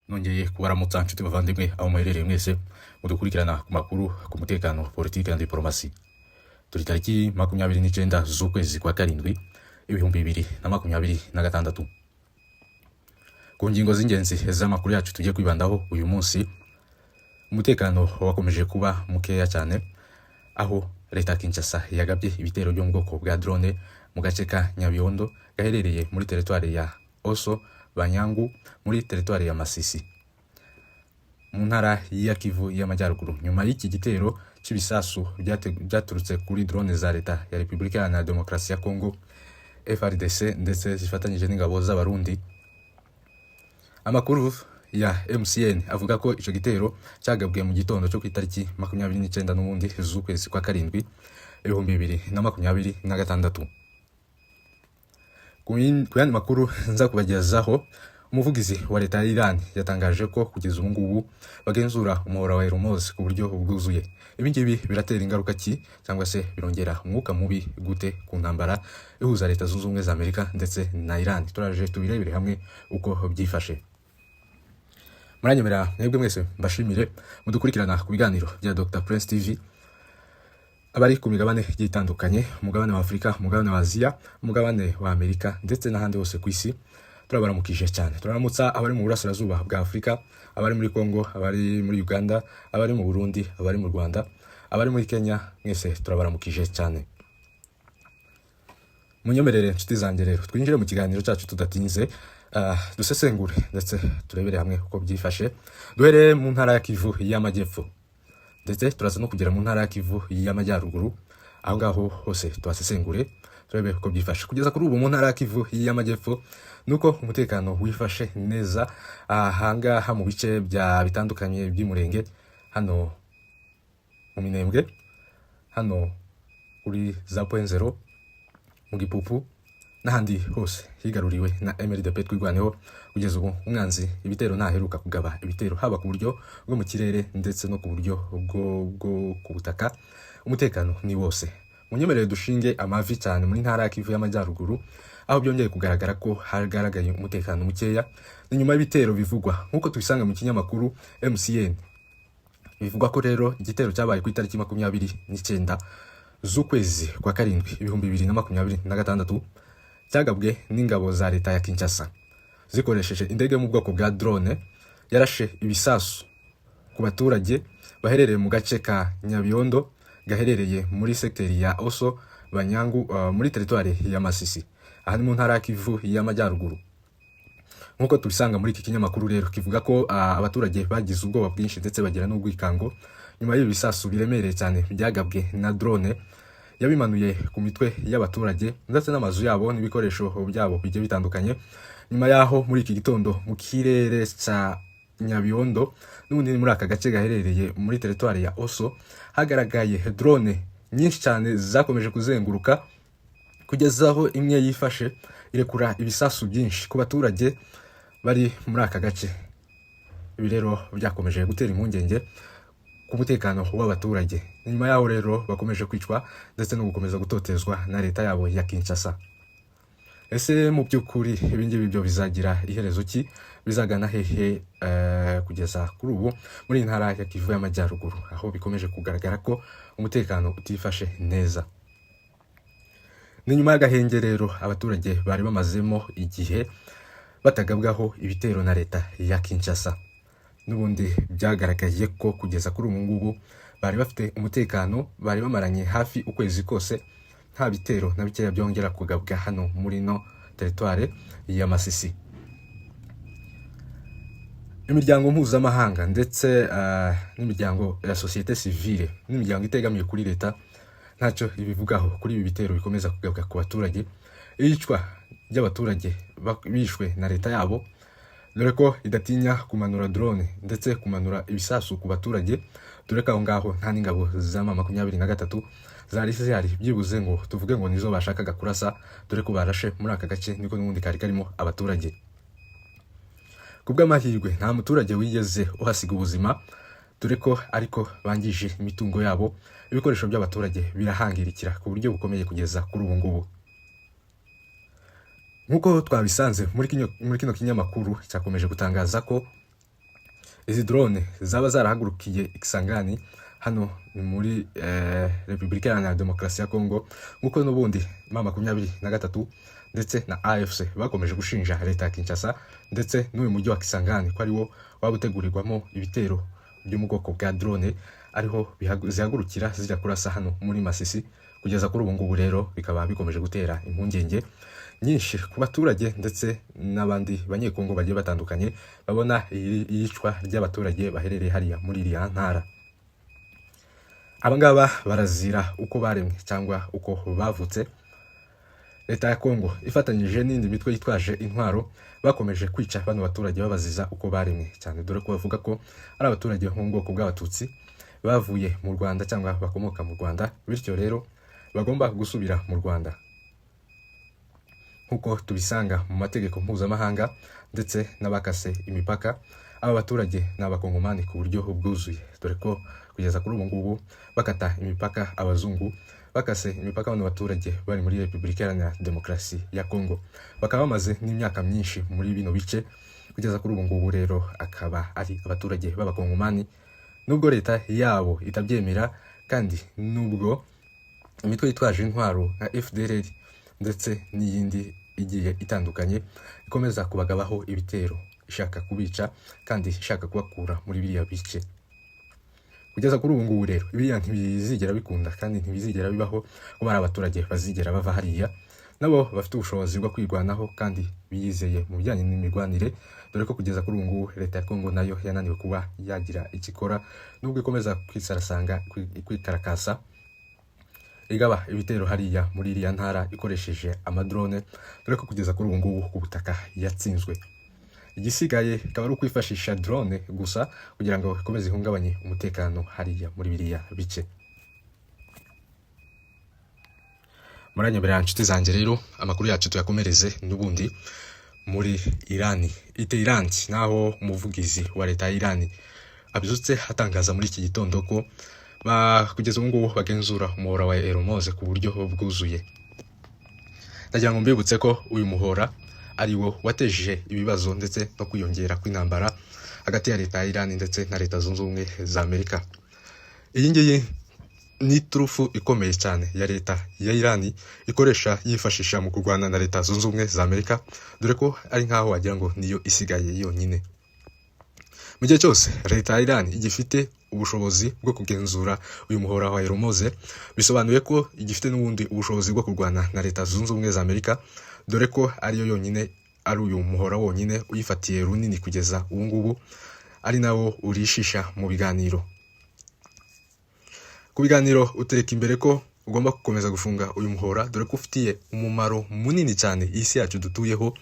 Nongeye kubaramutsa, nshuti bavandimwe, aho muherereye mwese mudukurikirana ku makuru, ku mutekano, politiki na diporomasi. Turi tariki 29 z'ukwezi kwa karindwi, 2026. Ku ngingo z'ingenzi z'amakuru yacu tugiye kwibandaho uyu munsi, umutekano wakomeje kuba mukeya cyane, aho leta ya Kinshasa yagabye ibitero byo mu bwoko bwa drone mu gace ka Nyabiondo gaherereye muri teritwari ya Oso Banyangu, muri teritwari ya Masisi, mu ntara ya Kivu y'Amajyaruguru. Nyuma y'iki gitero cy'ibisasu byaturutse kuri drone za leta ya Repubulika Iharanira Demokarasi ya Kongo, FARDC, ndetse zifatanyije n'ingabo z'Abarundi, amakuru ya MCN avuga ko ico gitero cyagabwe mu gitondo cyo ku itariki 29 n'ubundi z'ukwezi kwa karindwi, 2026. Ku yandi makuru nza kubagezaho, umuvugizi wa leta ya Iran yatangaje ko kugeza ubu ngubu bagenzura umuhora wa Hormuz ku buryo bwuzuye. Ibi ngibi biratera ingaruka ki, cyangwa se birongera umwuka mubi gute ku ntambara ihuza Leta Zunze Ubumwe za Amerika ndetse na Iran? Turaje tubirebere hamwe uko byifashe. Muranyemera mwebwe mwese mbashimire mudukurikirana ku biganiro bya Dr Prince TV, abari ku migabane igiye itandukanye: umugabane wa Afurika, umugabane wa Aziya, umugabane wa Amerika ndetse n'ahandi hose ku isi. Turabaramukije cyane. Turaramutsa abari mu burasirazuba bwa Afurika, abari muri Congo, abari muri Uganda, abari mu Burundi, abari mu Rwanda, abari muri Kenya, mwese turabaramukije cyane. Munyemerere, inshuti zanjye rero, twinjire mu kiganiro cyacu tudatinze, dusesengure ndetse turebere hamwe uko byifashe. Duhereye mu ntara ya Kivu y'Amajyepfo, ndetse turaza no kugera mu ntara ya Kivu y'Amajyaruguru. Aho ngaho hose tuhasesengure, turebe uko byifashe. Kugeza kuri ubu mu ntara ya Kivu y'Amajyepfo nuko umutekano wifashe neza ahangaha mu bice bya bitandukanye by'umurenge, hano mu Minembwe, hano kuri za Point Zero, mu Gipupu n'ahandi hose higaruriwe na MRDP Twirwaneho. Kugeza ubu umwanzi ibitero ntaheruka kugaba ibitero, haba ku buryo bwo mu kirere ndetse no ku buryo bwo ku butaka. Umutekano ni wose. Munyemerere dushinge amavi cyane muri ntara ya Kivu y'Amajyaruguru, aho byongeye kugaragara ko hagaragaye umutekano mukeya. Ni nyuma y'ibitero bivugwa nk'uko tubisanga mu kinyamakuru MCN. Bivugwa ko rero igitero cyabaye ku itariki 29 z'ukwezi kwa karindwi, 2026, cyagabwe n'ingabo za leta ya Kinshasa zikoresheje indege yo mu bwoko bwa drone. Yarashe ibisasu ku baturage baherereye mu gace ka Nyabiondo gaherereye muri sekiteri ya Oso Banyangu, muri teritwari ya Masisi. Aha ni mu ntara ya Kivu y'Amajyaruguru. Nk'uko tubisanga muri iki kinyamakuru rero, kivuga ko abaturage bagize ubwoba bwinshi ndetse bagira n'urwikango nyuma y'ibi bisasu biremereye cyane byagabwe na drone yabimanuye ku mitwe y'abaturage ndetse n'amazu yabo n'ibikoresho byabo bigiye bitandukanye. Nyuma yaho muri iki gitondo mu kirere cya Nyabiondo, n'ubundi ni muri aka gace gaherereye muri teritwari ya Oso, hagaragaye drone nyinshi cyane zakomeje kuzenguruka kugeza aho imwe yifashe irekura ibisasu byinshi ku baturage bari muri aka gace. Ibi rero byakomeje gutera impungenge ku mutekano w'abaturage. Nyuma yaho rero bakomeje kwicwa ndetse no gukomeza gutotezwa na leta yabo ya Kinshasa. Ese mu by'ukuri ibi ngibi byo bizagira iherezo ki? Bizagana hehe? Kugeza kuri ubu muri iyi ntara ya Kivu y'Amajyaruguru, aho bikomeje kugaragara ko umutekano utifashe neza, ni nyuma y'agahenge rero abaturage bari bamazemo igihe batagabwaho ibitero na leta ya Kinshasa. N'ubundi byagaragaye ko kugeza kuri ubu ngubu bari bafite umutekano, bari bamaranye hafi ukwezi kose nta bitero na bikeya byongera kugabwa hano muri no teritware ya Masisi. Imiryango mpuzamahanga ndetse n'imiryango ya sosiyete sivile n'imiryango itegamiye kuri leta ntacyo ibivugaho kuri ibi bitero bikomeza kugabwa ku baturage, iyicwa ry'abaturage bishwe na leta yabo, dore ko idatinya kumanura drone ndetse kumanura ibisasu ku baturage, dore ko aho ngaho nta n'ingabo za M23 zari zihari byibuze ngo tuvuge ngo nizo bashakaga kurasa, dore ko barashe muri aka gace niko n'ubundi kari karimo abaturage. Ku bw'amahirwe nta muturage wigeze uhasiga ubuzima, dore ko ariko bangije imitungo yabo, ibikoresho by'abaturage birahangirikira ku buryo bukomeye kugeza kuri ubu ngubu. Nk'uko twabisanze muri kino kinyamakuru cyakomeje gutangaza ko Izi drone zaba zarahagurukiye Kisangani, hano ni muri Repubulika Iharanira Demokarasi ya Kongo, nk'uko n'ubundi M23 ndetse na AFC bakomeje gushinja leta ya Kinshasa ndetse n'uyu mujyi wa Kisangani ko ariwo waba utegurirwamo ibitero byo mu bwoko bwa drone, ariho zihagurukira zijya kurasa hano muri Masisi. Kugeza kuri ubu ngubu rero bikaba bikomeje gutera impungenge nyinshi ku baturage ndetse n'abandi Banyekongo bagiye batandukanye babona iyicwa ry'abaturage baherereye hariya muri iriya ntara. Abangaba barazira uko baremwe cyangwa uko bavutse. Leta ya Kongo ifatanyije n'indi mitwe yitwaje intwaro bakomeje kwica bano baturage babaziza uko baremwe cyane, dore ko bavuga ko ari abaturage bo mu bwoko bw'Abatutsi bavuye mu Rwanda cyangwa bakomoka mu Rwanda, bityo rero bagomba gusubira mu Rwanda nk'uko tubisanga mu mategeko mpuzamahanga ndetse n'abakase imipaka. Aba baturage ni Abakongomani ku buryo bwuzuye, dore ko kugeza kuri ubu ngubu bakata imipaka, abazungu bakase imipaka, bano baturage bari muri Repubulika Iharanira Demokarasi ya Kongo, bakaba bamaze n'imyaka myinshi muri bino bice. Kugeza kuri ubu ngubu rero akaba ari abaturage b'Abakongomani, nubwo leta yabo itabyemera kandi nubwo imitwe yitwaje intwaro nka FDLR ndetse n'iyindi igiye itandukanye ikomeza kubagabaho ibitero ishaka kubica kandi ishaka kubakura muri biriya bice. Kugeza kuri ubu ngubu rero biriya ntibizigera bikunda kandi ntibizigera bibaho ko bari abaturage bazigera bava hariya. Nabo bafite ubushobozi bwo kwirwanaho kandi biyizeye mu bijyanye n'imirwanire, dore ko kugeza kuri ubu ngubu leta ya Kongo nayo yananiwe kuba yagira icyo ikora, nubwo ikomeza kwisarasanga, kwikarakasa igaba ibitero hariya muri iriya ntara ikoresheje amadrone, dore ko kugeza kuri ubu ngubu ku butaka yatsinzwe. Igisigaye ikaba ari ukwifashisha drone gusa kugira ngo ikomeze ihungabanye umutekano hariya muri biriya bice. Muranyemerera nshuti zanjye rero, amakuru yacu tuyakomereze n'ubundi muri Irani, i Tehran, naho umuvugizi wa leta ya Irani abyutse atangaza muri iki gitondo ko kugeza ubu ngubu bagenzura umuhora wa Hormuz ku buryo bwuzuye. Ndagira ngo mbibutse ko uyu muhora ari wo wateje ibibazo ndetse no kwiyongera kw'intambara hagati ya leta ya Irani ndetse na Leta Zunze Ubumwe za Amerika. Iyi ngiyi ni iturufu ikomeye cyane ya leta ya Irani ikoresha yifashisha mu kurwana na Leta Zunze Ubumwe za Amerika, dore ko ari nkaho wagira ngo niyo isigaye yonyine. Mu gihe cyose leta ya Irani igifite ubushobozi bwo kugenzura uyu muhora wa Hormuz, bisobanuye ko igifite n'ubundi ubushobozi bwo kurwana na Leta Zunze Ubumwe za Amerika, dore ko ariyo yonyine, ari uyu muhora wonyine uyifatiye runini kugeza ubu ngubu, ari nawo urishisha mu biganiro. Ku biganiro utereka imbere ko ugomba gukomeza gufunga uyu muhora, dore ko ufitiye umumaro munini cyane isi yacu dutuyeho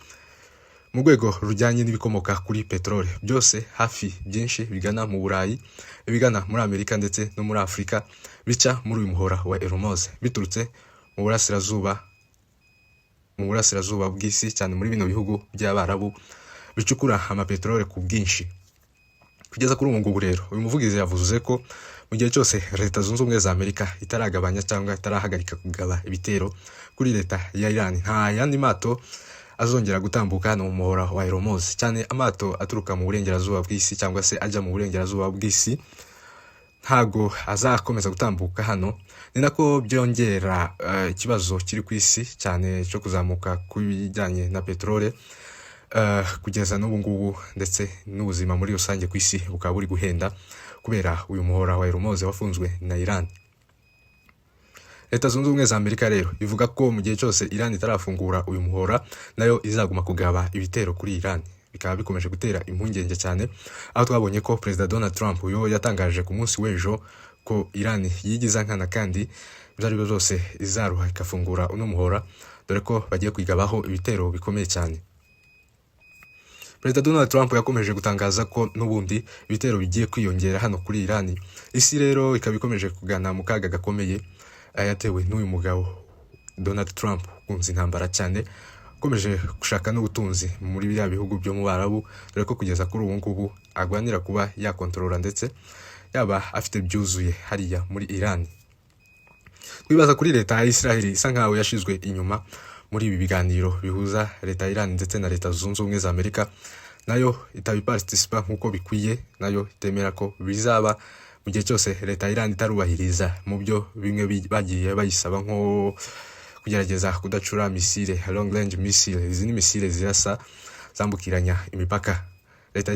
mu rwego rujyanye n'ibikomoka kuri peteroli byose, hafi byinshi bigana mu Burayi, ibigana muri Amerika ndetse no muri Afurika bica muri uyu muhora wa Hormuz biturutse mu burasirazuba bw'isi, cyane muri bino bihugu by'Abarabu bicukura amapeteroli ku bwinshi. Kugeza kuri ubu ngubu rero uyu muvugizi yavuze ko mu gihe cyose Leta Zunze Ubumwe za Amerika itaragabanya cyangwa itarahagarika kugaba ibitero kuri leta ya Iran, nta yandi mato azongera gutambuka hano mu muhora wa Hormuz, cyane amato aturuka mu burengerazuba bw'isi cyangwa se ajya mu burengerazuba bw'isi ntago azakomeza gutambuka hano. Ni nako byongera ikibazo kiri ku isi cyane cyo kuzamuka ku bijyanye na peteroli kugeza n'ubu ngubu, ndetse n'ubuzima muri rusange ku isi bukaba buri guhenda kubera uyu muhora wa Hormuz wafunzwe na Iran. Leta Zunze Ubumwe za Amerika rero ivuga ko mu gihe cyose Iran itarafungura uyu muhora, nayo izaguma kugaba ibitero kuri Iran. Bikaba bikomeje gutera impungenge cyane, aho twabonye ko Perezida Donald Trump uyu yatangaje ku munsi w'ejo ko Iran yigiza nkana kandi ibyo ari byo byose izaruha igafungura uno muhora, dore ko bagiye kwigabaho ibitero bikomeye cyane. Perezida Donald Trump yakomeje gutangaza ko n'ubundi ibitero bigiye kwiyongera hano kuri Iran. Isi rero ikaba ikomeje kugana mu kaga gakomeye yatewe n'uyu mugabo Donald Trump ukunze intambara cyane, ukomeje gushaka n'ubutunzi muri biriya bihugu byo mu Barabu, dore ko kugeza kuri ubu ngubu arwanira kuba yakontorora ndetse yaba afite byuzuye hariya muri Iran. Twibaza kuri leta ya Israel isa nkaho yashizwe inyuma muri ibi biganiro bihuza leta ya Iran ndetse na Leta Zunze Ubumwe za Amerika. nayo itabiparticipa nk'uko bikwiye, nayo itemera ko bizaba mu gihe cyose leta ya Iran itarubahiriza mu byo bimwe bagiye bayisaba, nko kugerageza kudacura missile, long range missile. Izi ni missile zirasa zambukiranya imipaka. Leta